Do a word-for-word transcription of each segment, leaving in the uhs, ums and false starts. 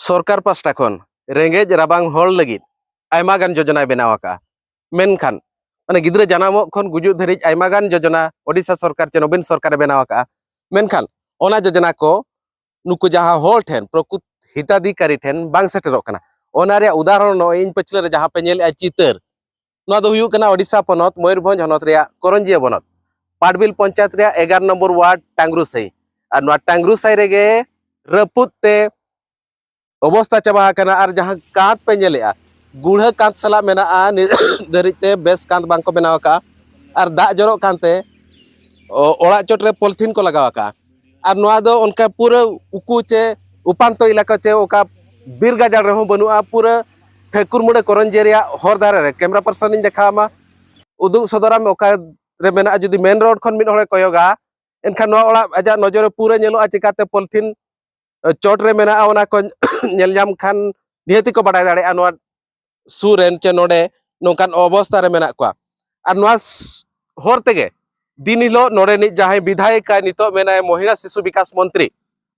ᱥᱚᱨᱠᱟᱨ ᱯᱟᱥᱴᱟ ᱠᱷᱚᱱ ᱨᱮᱸᱜᱮᱡ ᱨᱟᱵᱟᱝ ᱦᱚᱲ ᱞᱟᱹᱜᱤᱫ ᱟᱭᱢᱟ ᱜᱟᱱ ᱡᱳᱡᱚᱱᱟᱭ ᱵᱮᱱᱟᱣ ᱟᱠᱟᱫᱼᱟ᱾ ᱢᱮᱱᱠᱷᱟᱱ ᱚᱱᱟ ᱜᱤᱫᱽᱨᱟᱹ ᱡᱟᱱᱟᱢᱚᱜ ᱠᱷᱚᱱ ᱜᱩᱡᱩᱜ ᱫᱷᱟᱹᱨᱤᱡ ᱟᱭᱢᱟ ᱜᱟᱱ ᱡᱳᱡᱚᱱᱟ ᱳᱰᱤᱥᱟ ᱥᱚᱨᱠᱟᱨ ᱪᱮ ᱱᱚᱵᱤᱱ ᱥᱚᱨᱠᱟᱨᱮ ᱵᱮᱱᱟᱣ ᱟᱠᱟᱫᱼᱟ᱾ ᱢᱮᱱᱠᱷᱟᱱ ᱚᱱᱟ ᱡᱳᱡᱚᱱᱟ ᱠᱚ ᱱᱩᱠᱩ ᱡᱟᱦᱟᱸ ᱦᱚᱲ ᱴᱷᱮᱱ, ᱯᱨᱚᱠᱩᱛ ᱦᱤᱛᱟᱫᱷᱤᱠᱟᱨᱤ ᱴᱷᱮᱱ ᱵᱟᱝ ᱥᱮᱴᱮᱨᱚᱜ ᱠᱟᱱᱟ᱾ ᱚᱱᱟ ᱨᱮᱭᱟᱜ ᱩᱫᱟᱦᱚᱨᱚᱱ ᱱᱚᱜᱼᱚᱭ ᱤᱧ ᱯᱟᱹᱪᱷᱞᱟᱹ ᱨᱮ ᱡᱟᱦᱟᱸ ᱯᱮ ᱧᱮᱞᱮᱫᱼᱟ ᱪᱤᱛᱟᱹᱨ, ᱱᱚᱣᱟ ᱫᱚ ᱦᱩᱭᱩᱜ ᱠᱟᱱᱟ ᱳᱰᱤᱥᱟ ᱯᱚᱱᱚᱛ ᱢᱚᱭᱩᱨᱵᱷᱚᱸᱡᱽ ᱦᱚᱱᱚᱛ ᱨᱮᱭᱟᱜ ᱠᱚᱨᱚᱧᱡᱤᱭᱟᱹ ᱵᱚᱱᱚᱛ ᱯᱟᱴᱵᱤᱞ ᱯᱚᱧᱪᱟᱭᱮᱛ ᱨᱮᱭᱟᱜ ᱮᱜᱟᱨᱚ ᱱᱚᱢᱵᱚᱨ ᱣᱟᱨᱰ ᱴᱟᱝᱜᱽᱨᱩᱥᱟᱹᱭ᱾ ᱟᱨ ᱱᱚᱣᱟ ᱴᱟᱝᱜᱽᱨᱩᱥᱟᱹᱭ ᱨᱮᱜᱮ ᱨᱟᱹᱯᱩᱫ ᱛᱮ ᱚᱵᱚᱥᱛᱟ ᱪᱟᱵᱟ ᱟᱠᱟᱱᱟ᱾ ᱟᱨ ᱡᱟᱦᱟᱸ ᱠᱟᱸᱛ ᱯᱮ ᱧᱮᱞᱮᱜᱼᱟ, ᱜᱩᱲᱦᱟᱹ ᱠᱟᱸᱛ ᱥᱟᱞᱟᱜ ᱢᱮᱱᱟᱜᱼᱟ, ᱱᱤᱛ ᱫᱷᱟᱹᱨᱤᱡ ᱛᱮ ᱵᱮᱥ ᱠᱟᱸᱛ ᱵᱟᱝᱠᱚ ᱵᱮᱱᱟᱣ ᱟᱠᱟᱫᱼᱟ᱾ ᱟᱨ ᱫᱟᱜ ᱡᱚᱨᱚᱜ ᱠᱟᱱᱛᱮ ᱚ-, ᱚᱲᱟᱜ ᱪᱚᱴ ᱨᱮ ᱯᱚᱞᱛᱷᱤᱱ ᱠᱚ ᱞᱟᱜᱟᱣ ᱟᱠᱟᱫᱼᱟ᱾ ᱟᱨ ᱱᱚᱣᱟ ᱫᱚ ᱚᱱᱠᱟ ᱯᱩᱨᱟᱹ ᱩᱠᱩ ᱪᱮ ᱩᱯᱟᱱᱛᱚ ᱮᱞᱟᱠᱟ ᱪᱮ ᱚᱠᱟ ᱵᱤᱨ ᱜᱟᱡᱟᱲ ᱨᱮᱦᱚᱸ ᱵᱟᱹᱱᱩᱜᱼᱟ, ᱯᱩᱨᱟᱹ ᱴᱷᱟᱹᱠᱩᱨᱢᱩᱲᱟᱹ ᱠᱚᱨᱚᱧᱡᱤᱭᱟᱹ ᱨᱮᱭᱟᱜ ᱦᱚᱨ ᱫᱷᱟᱨᱮ ᱨᱮ᱾ ᱠᱮᱢᱨᱟ ᱯᱟᱨᱥᱚᱱ ᱤᱧ ᱫᱮᱠᱷᱟᱣ ᱟᱢᱟ, ᱩᱫᱩᱜ ᱥᱚᱫᱚᱨᱟᱢ ᱚᱠᱟ ᱨᱮ ᱢᱮᱱᱟᱜᱼᱟ᱾ ᱡᱩᱫᱤ ᱢᱮᱱ ᱨᱳᱰ ᱠᱷᱚᱱ ᱢᱤᱫ ᱦᱚᱲᱮ ᱠᱚᱭᱚᱜᱟ, ᱮᱱᱠᱷᱟᱱ ᱱᱚᱣᱟ ᱚᱲᱟᱜ ᱟᱡᱟᱜ ᱱᱚᱡᱚᱨ ᱨᱮ ᱯᱩᱨᱟᱹ ᱧᱮᱞᱚᱜᱼᱟ᱾ ᱪᱤᱠᱟᱛᱮ ᱯᱚᱞᱛᱷᱤᱱ ᱪᱚᱴ ᱨᱮ ᱢᱮᱱᱟᱜᱼᱟ, ᱚᱱᱟ ᱠᱚ ᱧᱮᱞ ᱧᱟᱢ ᱠᱷᱟᱱ ᱱᱤᱦᱟᱹᱛᱤ ᱠᱚ ᱵᱟᱰᱟᱭ ᱫᱟᱲᱮᱭᱟᱜᱼᱟ ᱱᱚᱣᱟ ᱥᱩᱨ ᱨᱮᱱ ᱪᱮ ᱱᱚᱰᱮ ᱱᱚᱝᱠᱟᱱ ᱚᱵᱚᱥᱛᱟ ᱨᱮ ᱢᱮᱱᱟᱜ ᱠᱚᱣᱟ᱾ ᱟᱨ ᱱᱚᱣᱟ ᱥ-, ᱦᱚᱨ ᱛᱮᱜᱮ ᱫᱤᱱ ᱦᱤᱞᱳᱜ ᱱᱚᱰᱮᱱᱤᱡ ᱡᱟᱦᱟᱸᱭ ᱵᱤᱫᱷᱟᱭᱤᱠᱟ ᱱᱤᱛᱚᱜ ᱢᱮᱱᱟᱭ ᱢᱚᱦᱤᱞᱟ ᱥᱤᱥᱩ ᱵᱤᱠᱟᱥ ᱢᱚᱱᱛᱨᱤ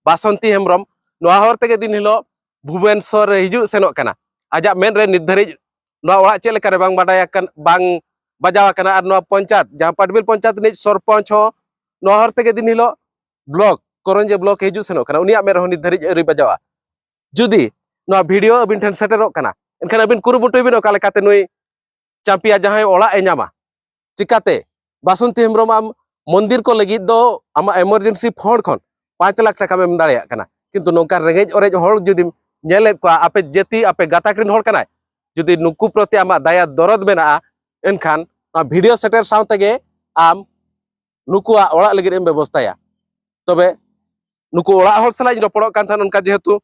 ᱵᱟᱥᱚᱱᱛᱤ ᱦᱮᱢᱵᱨᱚᱢ, ᱱᱚᱣᱟ ᱦᱚᱨ ᱛᱮᱜᱮ ᱫᱤᱱ ᱦᱤᱞᱳᱜ ᱵᱷᱩᱵᱚᱱᱮᱥᱚᱨ ᱨᱮ ᱦᱤᱡᱩᱜ ᱥᱮᱱᱚᱜ ᱠᱟᱱᱟ᱾ ᱟᱡᱟᱜ ᱢᱮᱫ ᱨᱮ ᱱᱤᱛ ᱫᱷᱟᱹᱨᱤᱡ ᱱᱚᱣᱟ ᱚᱲᱟᱜ ᱪᱮᱫ ᱞᱮᱠᱟ ᱨᱮ ᱵᱟᱝ ᱵᱟᱰᱟᱭ ᱟᱠᱟᱱ, ᱵᱟᱝ ᱵᱟᱡᱟᱣ ᱟᱠᱟᱱᱟ᱾ ᱟᱨ ᱱᱚᱣᱟ ᱯᱚᱧᱪᱟᱭᱮᱛ, ᱡᱟᱦᱟᱸ ᱯᱟᱴᱵᱤᱞ ᱯᱚᱧᱪᱟᱭᱮᱛ ᱨᱤᱱᱤᱡ ᱥᱚᱨᱯᱚᱧᱪ ᱦᱚᱸ ᱱᱚᱣᱟ ᱦᱚᱨ ᱛᱮᱜᱮ ᱫᱤᱱ ᱦᱤᱞᱳᱜ ᱵᱞᱚᱠ, ᱠᱚᱨᱚᱧᱡᱤᱭᱟᱹ ᱵᱞᱚᱠ ᱦᱤᱡᱩᱜ ᱥᱮᱱᱚᱜ ᱠᱟᱱᱟ, ᱩᱱᱤᱭᱟᱜ ᱢᱮᱫ ᱨᱮᱦᱚᱸ ᱱᱤᱛ ᱫᱷᱟᱹᱨᱤᱡ ᱟᱹᱣᱨᱤ ᱵᱟᱡᱟᱣᱟ᱾ ᱡᱩᱫᱤ ᱱᱚᱣᱟ ᱵᱷᱤᱰᱤᱭᱳ ᱟᱹᱵᱤᱱ ᱴᱷᱮᱱ ᱥᱮᱴᱮᱨᱚᱜ ᱠᱟᱱᱟ, ᱮᱱᱠᱷᱟᱱ ᱟᱹᱵᱤᱱ ᱠᱩᱨᱩᱢᱩᱴᱩᱭ ᱵᱤᱱ ᱚᱠᱟ ᱞᱮᱠᱟᱛᱮ ᱱᱩᱭ ᱪᱟᱢᱯᱤᱭᱟ ᱡᱟᱦᱟᱸᱭ ᱚᱲᱟᱜ ᱮ ᱧᱟᱢᱟ᱾ ᱪᱤᱠᱟᱛᱮ ᱵᱟᱥᱚᱱᱛᱤ ᱦᱮᱢᱵᱨᱚᱢ ᱟᱢ ᱢᱚᱱᱫᱤᱨ ᱠᱚ ᱞᱟᱹᱜᱤᱫ ᱫᱚ ᱟᱢᱟᱜ ᱮᱢᱟᱨᱡᱮᱱᱥᱤ ᱯᱷᱚᱱᱰ ᱠᱷᱚᱱ ᱯᱟᱸᱪ ᱞᱟᱠᱷ ᱴᱟᱠᱟᱢ ᱮᱢ ᱫᱟᱲᱮᱭᱟᱜ ᱠᱟᱱᱟ, ᱠᱤᱱᱛᱩ ᱱᱚᱝᱠᱟ ᱨᱮᱸᱜᱮᱡ ᱚᱨᱮᱡ ᱦᱚᱲ ᱡᱩᱫᱤᱢ ᱧᱮᱞᱮᱫ ᱠᱚᱣᱟ, ᱟᱯᱮ ᱡᱟᱹᱛᱤ, ᱟᱯᱮ ᱜᱟᱛᱟᱠ ᱨᱮᱱ ᱦᱚᱲ ᱠᱟᱱᱟᱭ, ᱡᱩᱫᱤ ᱱᱩᱠᱩ ᱯᱨᱚᱛᱤ ᱟᱢᱟᱜ ᱫᱟᱭᱟ ᱫᱚᱨᱚᱫ ᱢᱮᱱᱟᱜᱼᱟ, ᱮᱱᱠᱷᱟᱱ ᱱᱚᱣᱟ ᱵᱷᱤᱰᱤᱭᱳ ᱥᱮᱴᱮᱨ ᱥᱟᱶ ᱛᱮᱜᱮ ᱟᱢ ᱱᱩᱠᱩᱣᱟᱜ ᱚᱲᱟᱜ ᱞᱟᱹᱜᱤᱫ ᱮᱢ ᱵᱮᱵᱚᱥᱛᱟᱭᱟ᱾ ᱛᱚᱵᱮ ᱱᱩᱠᱩ ᱚᱲᱟᱜ ᱦᱚᱲ ᱥᱟᱞᱟᱜ ᱤᱧ ᱨᱚᱯᱚᱲᱚᱜ ᱠᱟᱱ ᱛᱟᱦᱮᱸᱱ, ᱚᱱᱠᱟ ᱡᱮᱦᱮᱛᱩ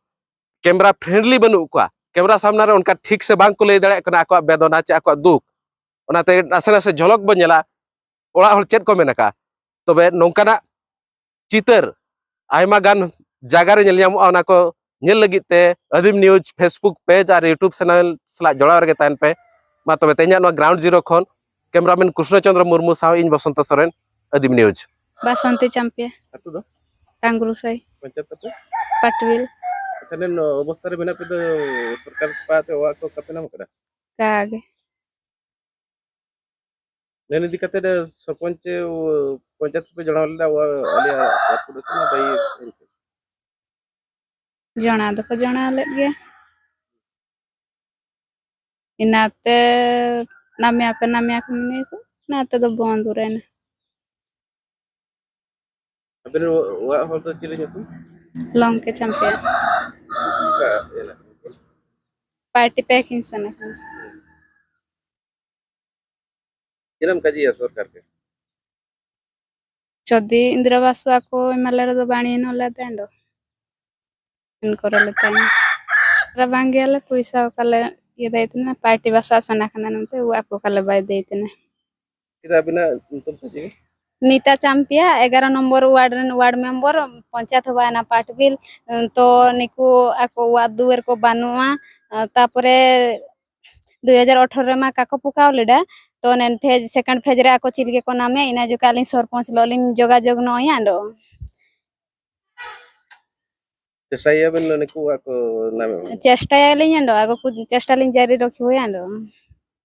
ᱠᱮᱢᱨᱟ ᱯᱷᱨᱮᱱᱰᱞᱤ ᱵᱟᱹᱱᱩᱜ ᱠᱚᱣᱟ, ᱠᱮᱢᱨᱟ ᱥᱟᱢᱱᱟ ᱨᱮ ᱚᱱᱠᱟ ᱴᱷᱤᱠ ᱥᱮ ᱵᱟᱝ ᱠᱚ ᱞᱟᱹᱭ ᱫᱟᱲᱮᱭᱟᱜ ᱠᱟᱱᱟ ᱟᱠᱚᱣᱟᱜ ᱵᱮᱫᱚᱱᱟ ᱪᱮ ᱟᱠᱚᱣᱟᱜ ᱫᱩᱠ, ᱚᱱᱟᱛᱮ ᱱᱟᱥᱮ ᱱᱟᱥᱮ ᱡᱷᱚᱞᱚᱠ ᱵᱚᱱ ᱧᱮᱞᱟ ᱚᱲᱟᱜ ᱦᱚᱲ ᱪᱮᱫ ᱠᱚ ᱢᱮᱱ ᱟᱠᱟᱫᱼᱟ᱾ ᱛᱚᱵᱮ ᱱᱚᱝᱠᱟᱱᱟᱜ ᱪᱤᱛᱟᱹᱨ ᱟᱭᱢᱟ ᱜᱟᱱ ᱡᱟᱭᱜᱟ ᱨᱮ ᱧᱮᱞ ᱧᱟᱢᱚᱜᱼᱟ, ᱚᱱᱟ ᱠᱚ ᱧᱮᱞ ᱞᱟᱹᱜᱤᱫ ᱛᱮ ᱟᱹᱫᱤᱢ ᱱᱤᱭᱩᱡᱽ Facebook ᱯᱮᱡᱽ ᱟᱨ YouTube ᱪᱮᱱᱮᱞ ᱥᱟᱞᱟᱜ ᱡᱚᱲᱟᱣ ᱨᱮᱜᱮ ᱛᱟᱦᱮᱱ ᱯᱮ᱾ ᱢᱟ ᱛᱚᱵᱮ ᱛᱮᱦᱮᱧᱟᱜ ᱱᱚᱣᱟ ᱜᱨᱟᱣᱩᱱᱰ ᱡᱤᱨᱳ ᱠᱷᱚᱱ ᱠᱮᱢᱨᱟᱢᱮᱱ ᱠᱨᱤᱥᱱᱚ ᱪᱚᱸᱫᱽᱨᱚ ᱢᱩᱨᱢᱩ ᱥᱟᱶ ᱤᱧ ᱵᱚᱥᱚᱱᱛᱚ ᱥᱚᱨᱮᱱ, ᱟᱹᱫᱤᱢ ᱱᱤᱭᱩᱡᱽ᱾ ᱵᱟᱥᱚᱱᱛᱤ ᱪᱟᱢᱯᱤᱭᱟ᱾ ᱟᱹᱛᱩ ᱫᱚ? ᱴᱟᱝᱜᱨᱩᱥᱟᱹᱭ᱾ ᱯᱚᱧᱪᱟᱭᱮᱛ ᱛᱟᱯᱮ? ᱯᱟᱴᱣᱤᱞ᱾ ᱛᱟᱦᱞᱮ ᱱᱚᱣᱟ ᱚᱵᱚᱥᱛᱟ ᱨᱮ ᱢᱮᱱᱟᱜ ᱯᱮ ᱫᱚ, ᱥᱚᱨᱠᱟᱨ ᱯᱟᱦᱴᱟ ᱚᱲᱟᱜ ᱠᱚ ᱚᱠᱟ ᱯᱮ ᱧᱟᱢ ᱠᱟᱫᱟ? ᱠᱟᱜᱮ᱾ ᱱᱤᱭᱟᱹ ᱤᱫᱤ ᱠᱟᱛᱮ ᱫᱚ ᱥᱚᱨᱯᱚᱧᱪ, ᱚ, ᱯᱚᱧᱪᱟᱭᱮᱛ ᱯᱮ ᱡᱟᱱᱟᱣ ᱞᱮᱫᱟ, ᱚ, ᱟᱞᱮᱭᱟᱜ ᱟᱹᱛᱩ ᱨᱮ ᱠᱟᱱᱟ, ᱫᱟᱹᱭᱤ ᱮᱱᱛᱮ᱾ ᱡᱟᱱᱟᱣ ᱫᱚᱠᱚ ᱡᱟᱱᱟᱣ ᱞᱮᱫ ᱜᱮᱭᱟ᱾ ᱤᱱᱟᱹᱛᱮ ᱱᱟᱢᱮᱭᱟ ᱯᱮ, ᱱᱟᱢᱮᱭᱟ ᱠᱚ ᱢᱮᱱᱮᱫ ᱠᱚ, ᱚᱱᱟᱛᱮ ᱫᱚ ᱵᱚᱱᱫ ᱨᱮᱱᱟ᱾ ᱟᱵᱮᱱ ᱚᱲᱟᱜ ᱦᱚᱲ ᱫᱚ ᱪᱤᱞᱤ ᱧᱩᱛᱩᱢ? ᱞᱚᱝᱠᱮ ᱪᱟᱢᱯᱤᱭᱟ᱾ ᱚᱠᱟ ᱮᱞᱟᱠᱟ? ᱯᱟᱨᱴᱤ ᱯᱮᱠ ᱤᱧ ᱥᱮᱱ ᱟᱠᱟᱱᱟ᱾ ᱛᱤᱱᱟᱹᱜ ᱮᱢ ᱠᱟᱹᱡᱤᱭᱟ ᱥᱚᱨᱠᱟᱨ ᱠᱮ? ᱡᱚᱫᱤ ᱤᱱᱫᱤᱨᱟ ᱟᱵᱟᱥ ᱚᱲᱟᱜ ᱠᱚ ᱮᱢᱟᱞᱮ ᱨᱮᱫᱚ ᱵᱟᱹᱧ ᱮᱱᱚᱜ ᱞᱮ ᱛᱟᱦᱮᱸ ᱫᱚ᱾ ᱮᱱ ᱠᱚᱨᱮ ᱞᱮ ᱛᱟᱦᱮᱱᱟ᱾ ᱟᱨ ᱵᱟᱝ ᱜᱮᱭᱟᱞᱮ, ᱯᱚᱭᱥᱟ ᱚᱠᱟᱞᱮ ᱤᱭᱟᱹ ᱫᱟᱲᱮᱭᱟᱜ ᱛᱟᱦᱮᱱᱟ, ᱯᱟᱨᱴᱤ ᱵᱟᱥᱟ ᱥᱟᱱᱟ ᱠᱟᱱᱟ ᱱᱚᱱᱛᱮ, ᱚᱲᱟᱜ ᱠᱚ ᱚᱠᱟᱞᱮ ᱵᱟᱭ ᱫᱟᱹᱭ ᱛᱟᱦᱮᱱᱟ᱾ ᱪᱮᱫᱟᱜ ᱟᱹᱵᱤᱱᱟᱜ ᱧᱩᱛᱩᱢ ᱠᱚ ᱪᱮᱫ? ᱢᱤᱛᱟ ᱪᱟᱢᱯᱤᱭᱟ, ᱮᱜᱟᱨᱚ ᱱᱚᱢᱵᱚᱨ ᱣᱟᱨᱰ ᱨᱮᱱ ᱣᱟᱨᱰ ᱢᱮᱢᱵᱚᱨ, ᱯᱚᱧᱪᱟᱭᱮᱛ ᱦᱚᱸ ᱵᱟᱭ ᱱᱟᱯᱟᱴ ᱵᱤᱞ᱾ ᱛᱚ ᱱᱤᱠᱩ ᱟᱠᱚ ᱚᱲᱟᱜ ᱫᱩᱣᱟᱹᱨ ᱠᱚ ᱵᱟᱹᱱᱩᱜᱼᱟ᱾ ᱛᱟᱯᱚᱨᱮ ᱫᱩᱭ ᱦᱟᱡᱟᱨ ᱟᱴᱷᱟᱨᱚ ᱨᱮᱢᱟ ᱠᱟᱠᱚ ᱯᱚᱠᱟᱣ ᱞᱮᱫᱟ᱾ ᱛᱚ ᱱᱮᱱ ᱯᱷᱮᱡᱽ, ᱥᱮᱠᱮᱱᱰ ᱯᱷᱮᱡᱽ ᱨᱮ ᱟᱠᱚ ᱪᱮᱫ ᱞᱟᱹᱜᱤᱫ ᱠᱚ ᱱᱟᱢᱮ, ᱤᱱᱟᱹ ᱡᱚᱠᱷᱟᱡ ᱟᱹᱞᱤᱧ ᱥᱚᱨᱯᱚᱧᱪ ᱞᱚᱜ ᱞᱤᱧ ᱡᱳᱜᱟᱡᱳᱜᱽ ᱱᱚᱜᱼᱚᱭ ᱟᱸᱰᱚ᱾ ᱪᱮᱥᱴᱟᱭᱟᱵᱮᱱ ᱱᱩᱠᱩ ᱟᱠᱚ ᱱᱟᱢᱮ ᱢᱟ? ᱪᱮᱥᱴᱟᱭᱟᱞᱤᱧ ᱟᱸᱰᱚ, ᱟᱠᱚ ᱠᱚ ᱪᱮᱥᱴᱟ ᱞᱤᱧ ᱡᱟᱹᱨᱤ ᱨᱚᱠᱷᱤ ᱦᱩᱭ ᱟᱸᱰᱚ᱾